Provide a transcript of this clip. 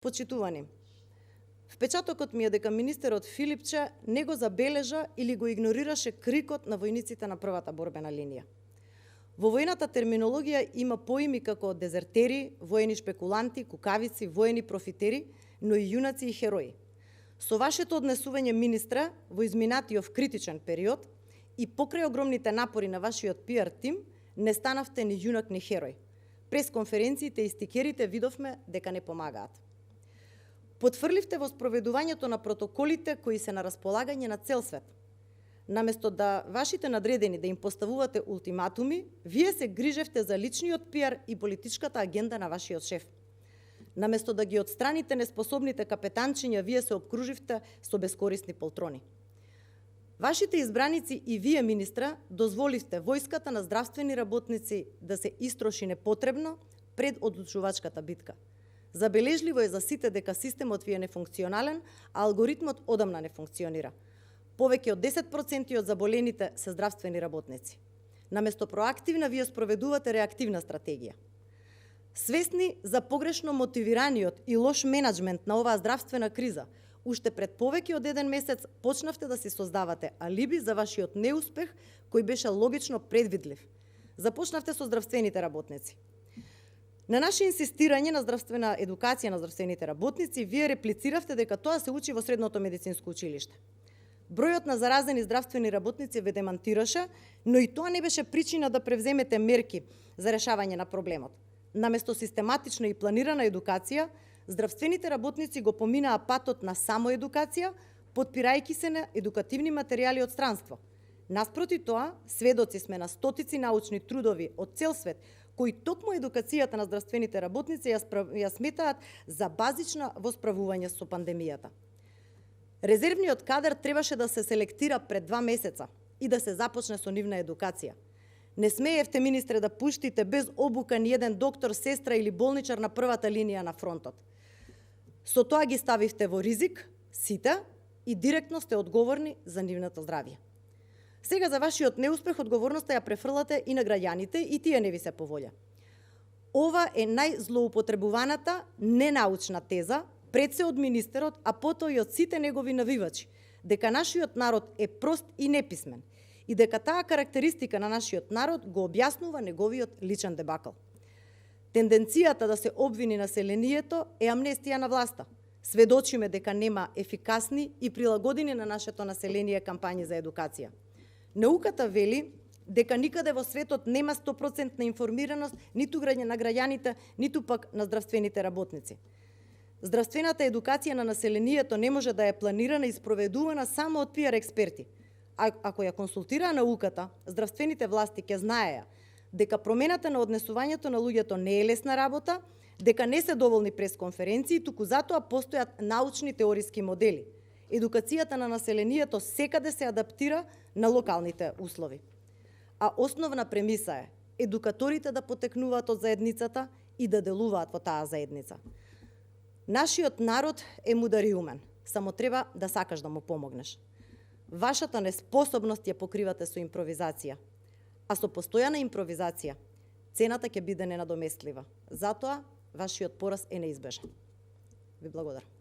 Почитувани, впечатокот ми е дека министерот Филипче не го забележа или го игнорираше крикот на војниците на првата борбена линија. Во војната терминологија има поими како дезертери, воени шпекуланти, кукавици, воени профитери, но и јунаци и херои. Со вашето однесување, министра, во изминатиот критичен период и покрај огромните напори на вашиот пиар тим, не станавте ни јунак ни херој. Прес конференциите и стикерите видовме дека не помагаат. Потврливте во спроведувањето на протоколите кои се на располагање на цел свет. Наместо да вашите надредени да им поставувате ултиматуми, вие се грижевте за личниот пиар и политичката агенда на вашиот шеф. Наместо да ги отстраните неспособните капетанчиња, вие се обкруживте со бескорисни полтрони. Вашите избраници и вие, министра, дозволивте војската на здравствени работници да се истроши непотребно пред одлучувачката битка. Забележливо е за сите дека системот ви е нефункционален, а алгоритмот одамна не функционира. Повеќе од 10% од заболените се здравствени работници. Наместо проактивна, вие спроведувате реактивна стратегија. Свесни за погрешно мотивираниот и лош менеджмент на оваа здравствена криза, уште пред повеќе од 1 месец почнавте да си создавате алиби за вашиот неуспех, кој беше логично предвидлив. Започнавте со здравствените работници. На наше инсистирање на здравствена едукација на здравствените работници, вие реплициравте дека тоа се учи во средното медицинско училиште. Бројот на заразени здравствени работници ве демантираше, но и тоа не беше причина да превземете мерки за решавање на проблемот. Наместо систематична и планирана едукација, здравствените работници го поминаа патот на самоедукација, потпирајќи се на едукативни материјали од странство. Наспроти тоа, сведоци сме на стотици научни трудови од цел свет, кои токму едукацијата на здравствените работници ја сметаат за базична во справување со пандемијата. Резервниот кадар требаше да се селектира пред 2 месеца и да се започне со нивна едукација. Не смеевте, министре, да пуштите без обука ни еден доктор, сестра или болничар на првата линија на фронтот. Со тоа ги ставивте во ризик сите и директно сте одговорни за нивното здравје. Сега за вашиот неуспех одговорноста ја префрлате и на граѓаните и тие не ви се по волја. Ова е најзлоупотребуваната ненаучна теза пред се од министерот, а потоа и од сите негови навивачи, дека нашиот народ е прост и неписмен и дека таа карактеристика на нашиот народ го објаснува неговиот личен дебакл. Тенденцијата да се обвини населението е амнестија на власта. Сведочиме дека нема ефикасни и прилагодени на нашето население кампањи за едукација. Науката вели дека никаде во светот нема 100% информираност ниту на граѓаните, ниту пак на здравствените работници. Здравствената едукација на населението не може да е планирана и спроведувана само од пиар експерти. Ако ја консултира науката, здравствените власти ќе знаеја дека промената на однесувањето на луѓето не е лесна работа, дека не се доволни пресконференции, туку затоа постојат научни теориски модели. Едукацијата на населението секаде се адаптира на локалните услови. А основна премиса е едукаторите да потекнуваат од заедницата и да делуваат во таа заедница. Нашиот народ е мудар и умен, само треба да сакаш да му помогнеш. Вашата неспособност ја покривате со импровизација, а со постојана импровизација цената ќе биде ненадоместлива. Затоа вашиот пораз е неизбежен. Ви благодарам.